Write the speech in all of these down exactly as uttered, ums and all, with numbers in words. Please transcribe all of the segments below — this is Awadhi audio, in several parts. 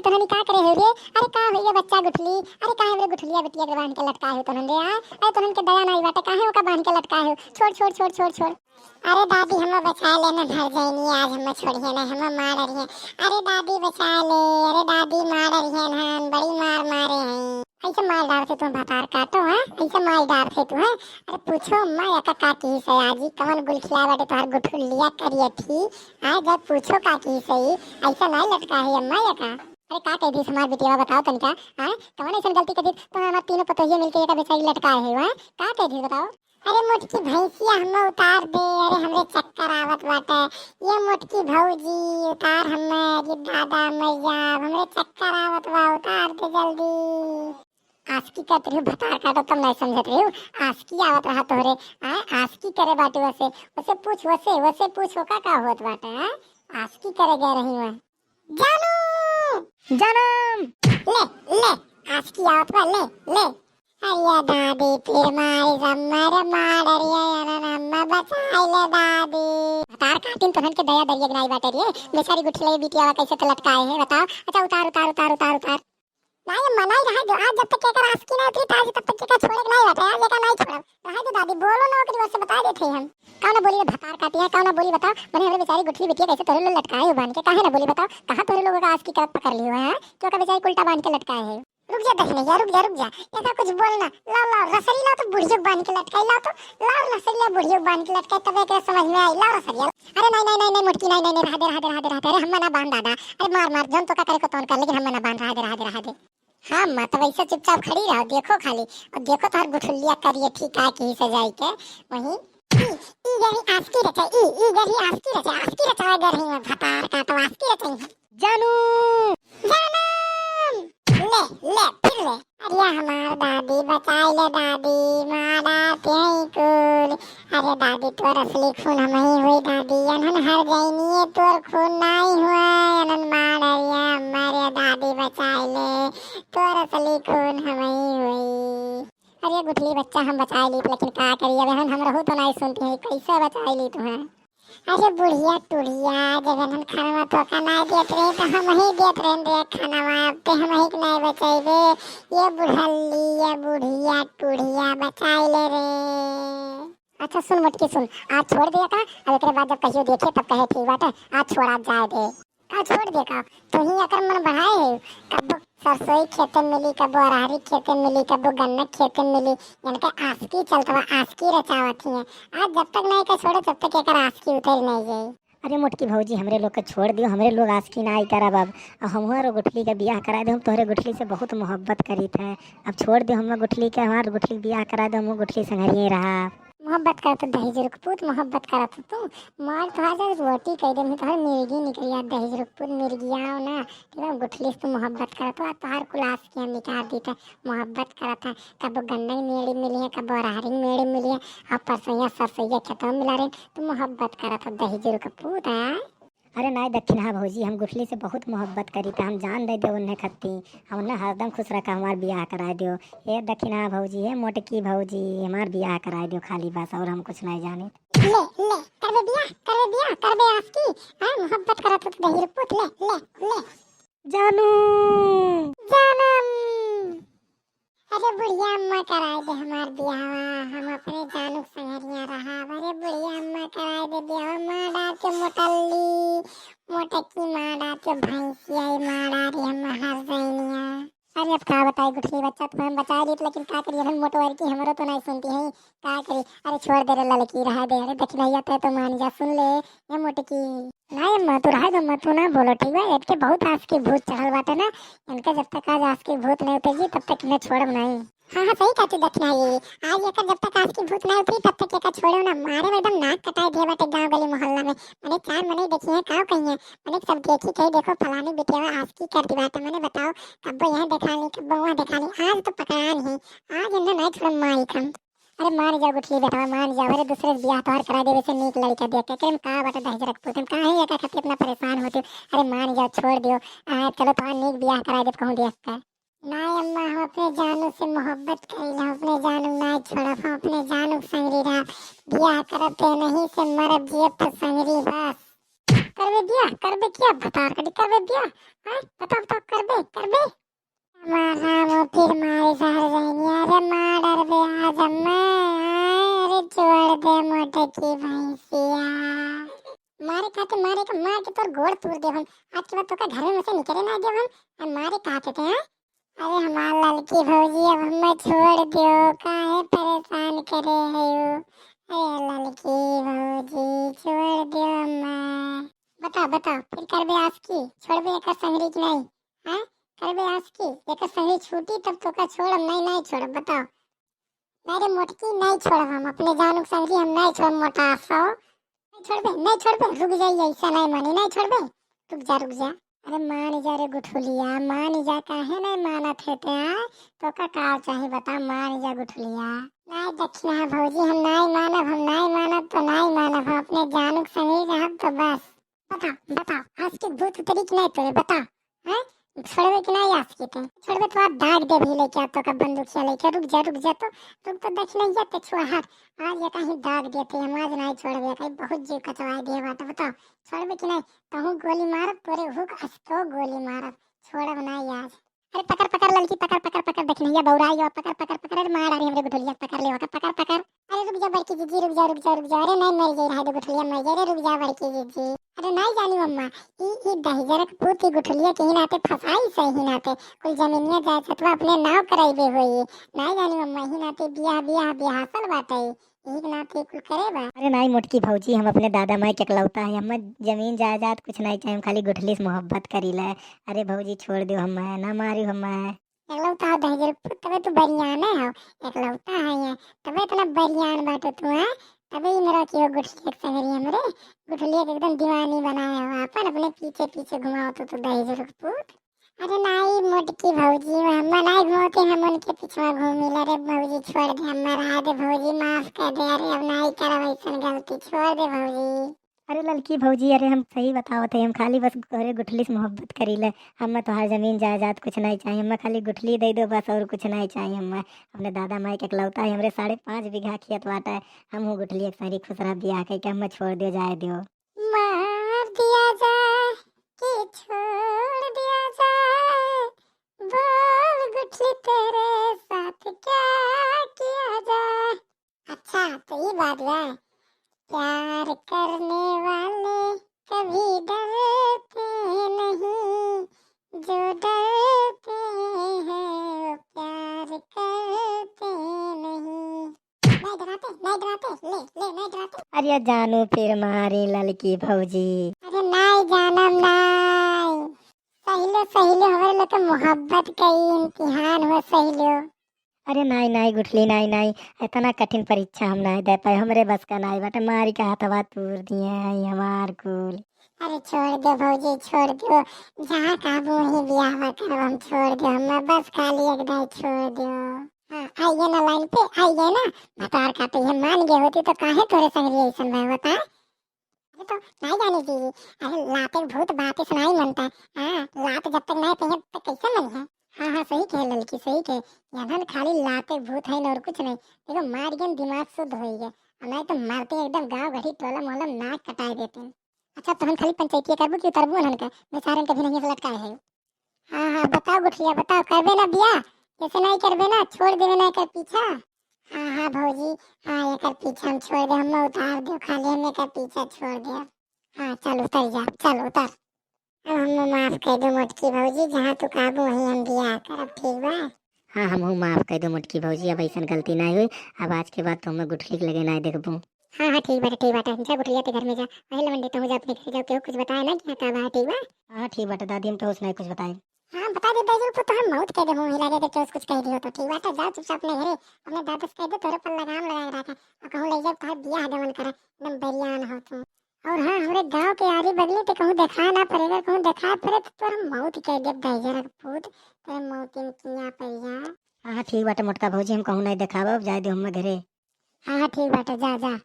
तोहनी का करे हो रे? अरे का होइया बच्चा गुठली? अरे काहे हमरे गुठलिया बिटिया के बांध के लटकाए हो तोहन रे, आय? अरे तोहन के दया नाई बाटे, काहे ओका बांध के लटकाए हो? छोड़, छोड़, छोड़, छोड़, छोड़। अरे दादी, हमें बचा लेना, मर जाइनी आज, हमें छोड़िए ना, हमें मार रही है। अरे दादी बचा ले, अरे दादी मार रही है ना, बड़ी मार मारे हैं। ऐसे मार डार से तुम भतार काटो, हैं? ऐसे मार डार से तू, हैं? अरे पूछो अम्मा, एका का की से आजी, कवन गुल खिला बाटे तोहर गुठलिया करिए थी, हैं? जब पूछो का की से, ऐसा नहीं लटका है अम्मा एका। अरे का कह दी हमार बिटिया, बताओ तनिका, हैं? कवन ऐसन गलती कर दी तो हमार तीनों पतोहिए मिलके एका बेचारी लटकाए है, हैं? का कह दी बताओ? अरे मोटकी भैंसिया, हमें उतार दे, अरे हमरे चक्कर आवत बाटे। ये मोटकी भौजी, उतार हमें, अरे दादा मर जाब, हमरे चक्कर आवत बा, उतार दे जल्दी। आसकी करत रही भतार काटो, तब नहीं समझत रही। आसकी आवत रहा तोहरे, आय, आसकी करे बाटे वसे, वसे पूछ, वसे, वसे पूछ, ओका का होत बाटे, आय? आसकी करे गए रही वहाँ। जानू! जानम! ले, ले, आसकी आवत बा, ले, ले। अरे दादी, फिर मारी जम्मर मार, अरे अनन अम्मा बचाई ले दादी। भतार काटिन तोहन के दया दरिया नाई बाटे रे, बेचारी गुठली बिटिया कैसे तो लटकाए है, बताओ। अच्छा, उतार, उतार, उतार, उतार, उतार। नाई अम्मा, नाई रहा दो। आज जब तक एकर आसकी ना उतरी, आज तब तक एकर छोड़े के नाई बाटे। आज एकर नाई छोड़ब। रहा दो दादी, बोलो ना, ओकरी ओर से बता देते हैं हम। कौन बोली रे भतार काटी है, कौन बोली बताओ? मने हमरे बेचारी गुठली बिटिया कैसे तोहरे लोग लटकाए हो बांध के, काहे ना बोली बताओ? कहाँ तोहरे लोगों का आसकी करत पकड़ ली हो, हैं? क्यों का बेचारी उल्टा बांध के लटकाए है? रुक जा दखिनैया, रुक जा, रुक जा, ऐसा कुछ बोल ना। लाओ, लाओ, रसरी लाओ तो बुढ़ियो बांध के लटकाई, लाओ तो, लाओ रसरी लाओ बुढ़ियो बांध के लटकाई, तब एकरे समझ में आई। लाओ रसरिया। अरे नहीं, नहीं, नहीं, नहीं, मोटकी, नहीं, नहीं, नहीं, रहा दे, रहा दे, रहा दे, रहा दे। अरे हम ना बांध दादा, अरे मार, मार, जौन तो का करे को तौन कर, लेकिन हम ना बांध, रहा दे, रहा दे, रहा दे। हाँ, माँ, तब ऐसे चुपचाप खड़ी रहो, देखो खाली, और देखो तोहर गुठुलिया करिए ठीक है, कहीं से जाई के, वहीं। ई, ई गरी आसकी रचा, ई, ई गरी आसकी रचा, आसकी रचा गरी में भतार का तो आसकी रचा ही। जानू! जानम! ले, ले, फिर ले। अरे हमार दादी, बचाई ले दादी, मारा तेई कुल। अरे दादी, तोर असली खून हमही हुई दादी, अनहन हर जाइनिए, तोर खून नाई हुआ, अनहन मार, अरे हमारे दादी, बचाई ले, तोर असली खून हमही हुई। अरे गुठली बच्चा, हम बचाई ली, लेकिन का करी, अब हम, हम रहू तो नाई सुनती है, कैसे बचाई ली तुम्हें? अरे बुढ़िया टुढ़िया, जब हम खाना तो का ना देत रहे, तो हम ही देत रहे रे खाना, अब ते हम ही के नहीं बचाइबे। ये बुढ़ल्ली, ये बुढ़िया टुढ़िया, बचाई ले रे। अच्छा सुन मोटकी सुन, आज छोड़ दिया का, अब एकरे बाद जब कहियो देखे तब कहे ठीक बाटे, आज छोड़ा जाए दे। का छोड़ दे का? तू ही एकर मन बढ़ाए है। कबो सरसोई खेते मिली, कबो अरहरी खेते मिली, कबो गन्ना खेते मिली। इनके आसकी चलत बा, आसकी रचावत ही है। आज जब तक नहीं के छोड़े, तब तक एकर आसकी उतर नहीं जाई। अरे मोटकी भौजी, हमरे लोग के छोड़ दियो, हमरे लोग आसकी ना आई करब अब। अब हमारो गुठली के बियाह करा दे, हम तोहरे गुठली से बहुत मोहब्बत करीत है। अब छोड़ दियो हमार गुठली के, हमार गुठली के बियाह करा दे, हम गुठली संघरिये रहा। मोहब्बत करत दहिजर के पूत, मोहब्बत करत तू। मार तोहार जब रोटी कह दे, तोहार मिर्गी निकल जात दहिजर के पूत, मिर्गियाओ ना। ठीक है, गुठली से तू मोहब्बत करत हो, तोहार कुल आसकी हम निकाल दीत है, मोहब्बत करत है। कबो गन्ना की मेड़ी मिली है, कबो अरहरी की मेड़ी मिली है, और परसैया सरसैया खेतवा मिला रहे, तू मोहब्बत करत हो दहिजर के पूत है। अरे नाय दखिनहा भौजी, हम गुठली से बहुत मोहब्बत करीत है, हम जान दे दे उन्हें खत्ती, हम उन्हें हरदम खुश रखा, हमार बियाह कराए दियो। ए दखिनहा भौजी, ए मोटकी भौजी, हमार बियाह कराए दियो खाली बस, और हम कुछ नहीं जाने। ले, ले, करबे बियाह, करबे बियाह, करबे आसकी, हाँ, मोहब्बत करत हो तो दहिजर पूत, ले, ले, ले। जानू। जानम। अरे बुढ़िया अम्मा कराए दे हमार बियाहवा, हम अपने जानू के संगरिया रहब। अरे बुढ़िया अम्मा कराए दे बियाहवा, माँ डार के मोटल्ली, मोटकी माँ डार के भैंसिया, ई माँ डार रे हम हर जैनिया। अरे अब का बताई गुठली बच्चा, तू हम बचा लीत, लेकिन का करी, हम मोटवर की हमरो तो नहीं सुनती है, का करी। अरे छोड़ दे रे ललकी, रहा दे। अरे दखिनैया ते तो मान जा, सुन ले, ए मोटकी। नाय अम्मा, तू रहे दो अम्मा, तू ना बोलो, ठीक बा? इनके बहुत आसकी भूत चढ़ल बाटे ना, इनके जब तक आज आसकी भूत नहीं उतर जी, तब तक इन्हें छोड़ब नहीं। हाँ, हाँ, सही कहती दखिनहा ये। आज एकर जब तक आसकी भूत नहीं उतरी, तब तक एकर छोड़े ना। मारे में एकदम नाक कटाए दिए बाटे गाँव गली मोहल्ला में। मने चार मने देखी है, काव कही है। मने सब देखी कही, देखो फलानी बिटिया आसकी कर दी बाटे। मने बताओ, कब्बो यहाँ देखा नहीं, कब्बो वहाँ देखा नहीं। आज तो पकड़ान ही, आज इन्हें नहीं छोड़ब माई हम। अरे मान जाओ गुठली बेटवा, मान जाओ। अरे दूसरे से बियाह तोहार करा देवे से नीक लड़का देख के। अरे का बाटे दहिजर के पूत, हम काहे एका खातिर इतना परेशान होते हो? अरे मान जाओ, छोड़ दियो। आ, चलो तोहार नीक बियाह करा दे कहूँ देख के। नाय अम्मा, हम अपने जानू से मोहब्बत करीला, हम अपने जानू नाय छोड़ब, हम अपने जानू के संगरी रहब। बियाह करब ते नहीं से मरब जियब तो संगरी बस। करबे बियाह, करबे किया, भतार कटी करबे बियाह, हैं? बताओ, बताओ, करबे, करबे? हमार राम हो फिर मारे सहर जहनिया, अरे मार डरबे आज हम्मे, हैं? अरे छोड़ दे मोटकी भैंसिया। मारे खाते मारे का, मार के तोर गोड़ तोड़ देब हम। आज के बाद तोका घर में से निकरे ना देब हम। आ मारे खाते थे, हैं? अरे हमार ललकी भौजी, अब हमें छोड़ दियो, काहे परेशान करे है यू? अरे ललकी भौजी, छोड़ दियो हमें। बताओ, बताओ, फिर करबे आसकी? छोड़बे एकर संगरी कि नहीं? हैं? करबे आसकी? एकर संगरी छूटी तब तोका छोड़ब, नहीं, नहीं छोड़ब, बताओ। नहीं रे मोटकी, नहीं छोड़ब हम, अपने जानू के संगरी हम नहीं छोड़ब, मोटा सो। नहीं छोड़बे, नहीं छोड़बे, रुक जाइए, ऐसा नहीं मानी, नहीं छोड़बे, रुक जा, रुक जा। अरे मान जा रे गुठुलिया, मान जा, काहे नहीं मानत है ते, आय? तोका का चाही बता, मान जा गुठुलिया। नहीं दक्षिणा भौजी, हम नहीं मानब, हम नहीं मानब तो नहीं मानब, हम अपने जानू के संगे रहब तो बस। बताओ, बताओ, आज के भूत उतरी कि नहीं तोरे, बताओ, हैं? छोड़बे कि नहीं आज के ते? छोड़बे तो आज दाग देब ही लेके, आ तोका बंदूकिया लेके, रुक जा, रुक जा तो, रुक तो दक्षिणा ते छुआ हट, आज ये कहीं दाग देते हम, आज नहीं छोड़बे, कहीं बहुत जीव कचवाए दिए बाटे, बताओ। छोड़बे कि नहीं? तहूँ गोली मारब, तोरे हुक अस तो गोली मारब, छोड़ब नाई आज। अरे पकड़, पकड़ ललकी, पकड़, पकड़, पकड़, देखी नहीं बौराई गवा, पकड़, पकड़, पकड़, अरे मार डारी हमरे गुठलिया, पकड़ ले ओका, पकड़, पकड़। अरे रुक जा बड़की जीजी, रुक जा, रुक जा, रुक जा, अरे नहीं मर जाई, रहे दे गुठलिया, मर जाई रे, रुक जा बड़की जीजी। अरे नहीं जानी मम्मा, ई, ई दहिजरक पूत ई गुठलिया के ही नाते फंसाई से ही नाते, कुल जमीनिया जायदादवा अपने नाव कराइबे होई, नहीं जानी मम्मा, ही नाते बियाह, बियाह, बियाहसल बाटे। यही के नाते कुल करे बा। अरे नाई मोटकी भौजी, हम अपने दादा माई के एकलौता है, हमें जमीन जायदाद कुछ नहीं चाहिए, हम खाली गुठली से मोहब्बत करीले। अरे भौजी छोड़ दियो हमें, ना मारियो हमें। एकलौता हो दहिजर पुत, तबे तू बरियान हो, एकलौता है ये, तबे इतना बरियान बाटे तू, हैं? तबे ही मेरा कियो गुठली के संगरी हमरे, गुठली के एकदम दीवानी बनाए हो आपन, अपने पीछे पीछे घुमाओ तो तू दहिजर पुत। अरे नाई मोटकी भौजी, हम्मा नाई घूमते हम उनके पिछवा घूमिला रे भौजी, छोड़ दे हम्मा, रहा दे भौजी, माफ कर दे, अरे अब नाई करब ऐसन गलती, छोड़ दे भौजी। अरे ललकी भौजी, अरे हम सही बतावत है, हम खाली बस तोहरे गुठली से मोहब्बत करीले, हम्मा तोहार जमीन जायदाद कुछ नहीं चाहिए, हम्मा खाली गुठली दे दो बस, और कुछ नहीं चाहिए हम्मा। अपने दादा माई के एकलौता है, हमरे साढ़े पाँच बीघा खेत बाटे, हम हूँ गुठली एक सारी खुश रह बियाह कइके हम्मा छोड़ दे जाए दियो। मार दिया जाए कि छोड़ दिया जाए, बोल गुठली तेरे साथ क्या किया जाए। अच्छा तो ये बात बा, प्यार करने वाले कभी डरते नहीं, जो डरते हैं वो प्यार करते नहीं। नहीं डराते, नहीं डराते, ले, ले, नहीं डराते। अरे जानू फिर मारी ललकी भौजी। अरे नाई जानम नाई। सहिलो, सहिलो, हमरे लोग के मोहब्बत के ई इम्तिहान हो सहिलो। अरे नाई, नाई गुठली, नाई, नाई, इतना कठिन परीक्षा हम नाई दे पाए, हमरे बस का नाई बाटे, मारी के हथवा तूर दिए हैं हमार कुल। अरे छोड़ दो भौजी, छोड़ दो, जहाँ कहबू वहीं बियाहवा करब हम, छोड़ दो, हमार बस खाली एक दाई छोड़ दो। हाँ, आइए ना लाइन पे, आइए ना, भतार काटे ये मान गए होती तो काहे तोरे संगरी ऐसन भय होता है? अरे तो नाई जानी जीजी, अरे लाते भूत बातें सुनाई मनता है। हाँ, लात जब तक नाई पही तब तक कैसे मनी है? हाँ, हाँ, सही कहे ललकी, सही कहे। यहाँ खाली लाते भूत है और कुछ नहीं। देखो, मार गन दिमाग शुद्ध होई गया। और नाई तो मारते एकदम गाँव गढ़ी टोला मोहल्ला नाक कटाए देते हैं। अच्छा, तो हम खाली पंचायती करबू कि उतरबू उन्हन का? बेचारन के भी नहीं लटकाए है। हाँ, हाँ, बताओ गुठलिया, बताओ, करबे ना बियाह? जैसे नहीं करबे ना, छोड़ देबे ना एकर पीछा। हाँ, हाँ, भौजी, हाँ, एकर पीछा हम छोड़ दे, हम उतार दे, खाली हम एकर पीछा छोड़ दे। हाँ, चल, उतर जा, चल, उतर। अब हम माफ कर दो मोटकी भौजी, जहाँ तू कहबू वहीं हम बियाह करब, ठीक बा? हाँ, हमहू माफ कर दो मोटकी भौजी, अब ऐसन गलती नहीं हुई, अब आज के बाद तो हमें गुठली के लगे नहीं देखबू। हाँ, हाँ, ठीक बाटे, ठीक बाटे। जा गुठलिया ते घर में जा। अरे लवंडी, तहूँ जा अपने घर जाओ, केहू कुछ बताए ना कि यहाँ का बा, ठीक बा? हाँ, ठीक बाटे दादी, हम केहू से नहीं कुछ बताए। हाँ, बता दे दादी, तो हम मौत कह देबो, हिला दे, केहू से कुछ कह दियो तो, ठीक बाटे? जा चुपचाप अपने घरे, अपने दादा से कह दे, तोरे पर लगाम लगा के रखे, और कहूँ ले जाओ, तोहर बियाह गमन करे, एकदम बेरियान हो तू। और हाँ, हमरे गाँव के आरी बगली ते कहूँ देखा ना पड़े, अगर कहूँ देखा पड़े तो तोर मौत कह देब, दहिजर के पूत, तोर मौत में किया पड़ जा। हाँ, हाँ, ठीक बाटे मोटका भौजी, हम कहूँ नहीं देखाबो, अब जाए दे हम घरे। हाँ, हाँ, ठीक बाटे, जा, जा।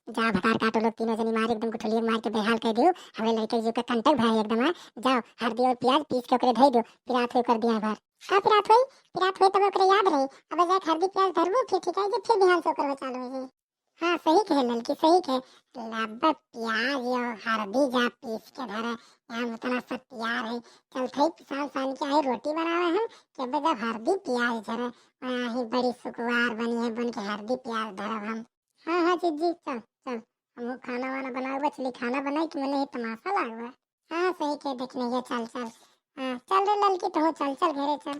जा भतार काटो लोग तीनों जनी मार एकदम गुठलिया मार के बेहाल कर दियो। हमें लड़के जी का कंटक भाई एकदम है। जाओ हरदी और प्याज पीस के ओकरे धई दो, पिरात होई कर दिया भर। का पिरात होई? पिरात होई तब ओकरे याद रही। अब जाए हरदी प्याज धरबो फिर ठीक है जे फिर बिहान से ओकर चालू होई। हाँ सही कहे ललकी, सही कहे। लाबा प्याज और हरदी जा पीस के धरे, यहाँ उतना सब तैयार है। चल थई पिसान सान के आई रोटी बनावे हम, के बे जब हरदी प्याज धरे, वहाँ ही बड़ी सुकुवार बनी है बन के हरदी प्याज धरब हम। हाँ हाँ जीजी चल चल, हम खाना वाना बनावे बचली खाना बनाई कि मने ही तमाशा लागवा। हाँ सही कहे देखने ये चल चल। हाँ चल रे ललकी तो चल चल घरे चल।